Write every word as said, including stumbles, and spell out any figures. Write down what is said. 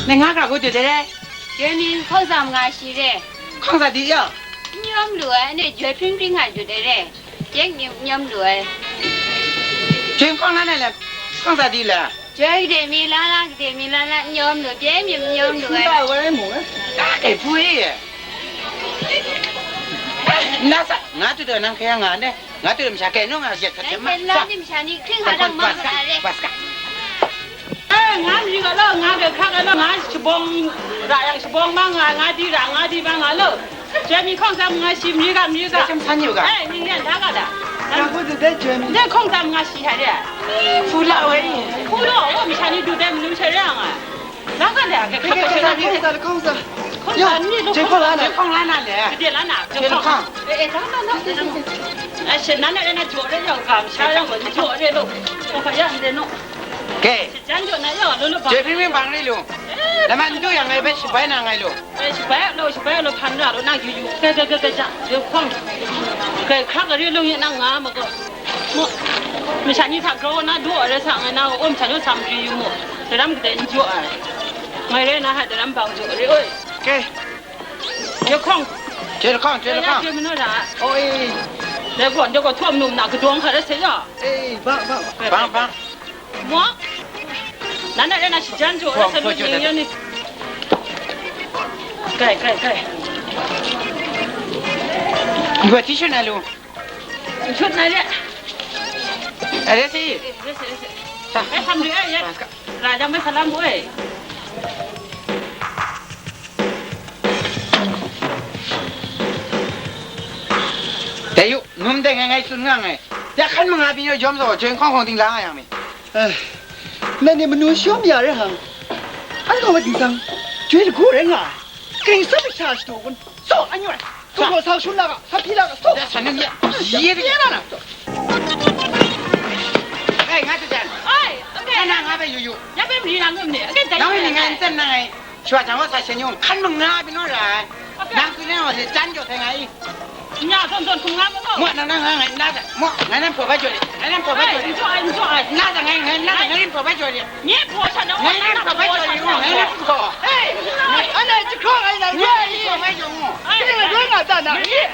Ngai nga hkra hku dut ai re. Joi mi hkawng tsam nga shi re. Hkawng tsam di yaw. N yawm lu ai, anhte joi hpring hpring nga dut ai re. Jen myit n yawm lu ai. Joi hkawng la na le, hkawng tsam di le. Joi gade mi la la, gade mi la la, n yawm lu, jen myit n yawm lu ai. Hkawng tsam wa ai mu ai. Ka kai pui ye. Na sa, nga tu do nang kaya nga ne. Nga tu masha kai no nga yet sa. Nang ma. Kai no ni masha ni hkring ha dang ma sa re. Pas ka. Eh, nga myu ga lo, nga ga hkrak ga lo, nga shabawng ra yang shabawng ma nga, nga di ra, nga di ma nga lo. Joi mi hkawng tsam nga shi, myu ga, myu ga. Joi mi san yu ga. Eh, ning yan da ga da. Nga hku de joi mi. Joi hkawng tsam nga shi ha de. Fu la wai. Fu lo, wo mi sha ni du de myu sha re nga. Nga ga de, ga hkrak ga shi na ni. Hkawng tsam, hkawng tsam. Hkawng tsam ni lo. Joi hkawng la na. Joi hkawng la na le. Joi la na. Joi hkawng. Eh, eh, da na na. Eh, shi na na na jo re yau ga, sha yau ga jo re lo. Ko ka ya de no. Ke. Jan jaw na yaw, lo lo bang. Joi hpring hpring bang re lu. Eh, la man du yang ngai bai shabai na ngai lu. Eh, shabai lo, shabai lo, hpan ra lo, na yu yu. Kai, kai, kai, kai, ja. Joi hkawng. Kai, hkrak ga re lo, nge nang nga ma ko. Mo. Mi sha ni hta grau na do re sa ngai na, om sha lo sam ri yu mo. Daram gade n jaw ai. Ngai re na ha daram bang jaw re, oi. Ke. Joi hkawng. Joi hkawng, joi hkawng. Joi mano ra. Oi. Dai gaw, dai gaw, htum num na, kadawng hkra se ya. Eh, bang, bang. Bang, bang. Mo? Nan na na shi jan jo, sa nu ni yo ni. Kai, kai, kai. Iwa tissue na lu. Tissue na le. Are si. Sa. Eh, ham le, eh, ya. Ra jang me salam boy. Dai yu, num dai ngai ngai tsun nga ngai. Ya hkan manga byin yaw jawm zaw, joi hkawng hkawng ting la nga yang mi. Eh, nang ni manu shawm ya re hang. An gaw wa ting tang, joi lagu rai nga ai. Kaning sat masha shadu kun, saw an yaw ai. Sa. Gaw sa shun na ga, sa hpyi na ga, saw. Da sa nang ya, ye de ya na na. Ai, nga tu jan. Ai, okay. Nga na nga bai yu yu. Ya bai mi na ngum ni. Okay, dai. Nang ni nga ncen na ngai. Shwa jang wa sa shen yung, hkan manga byin naw ra ai. Nang tu nang wa se jan jaw sai nga i. Nya zawn zawn hkum nga mu gaw. Mo, nang nang nga ngai na sa. Mo, ngai nang hpaw bai jaw le. Ngai nang hpaw bai jaw le. Ai, n jaw ai, n jaw ai. Na sa ngai, ngai na sa ngai nang hpaw bai jaw le. Nye hpaw sha na ngai nang hpaw bai jaw le. Ngai nang hpaw. Ei, anhte jahkrawng ai nang rai i. Ngai hpaw bai jaw mu. Ai, ngai rai nga ta na. Ngai.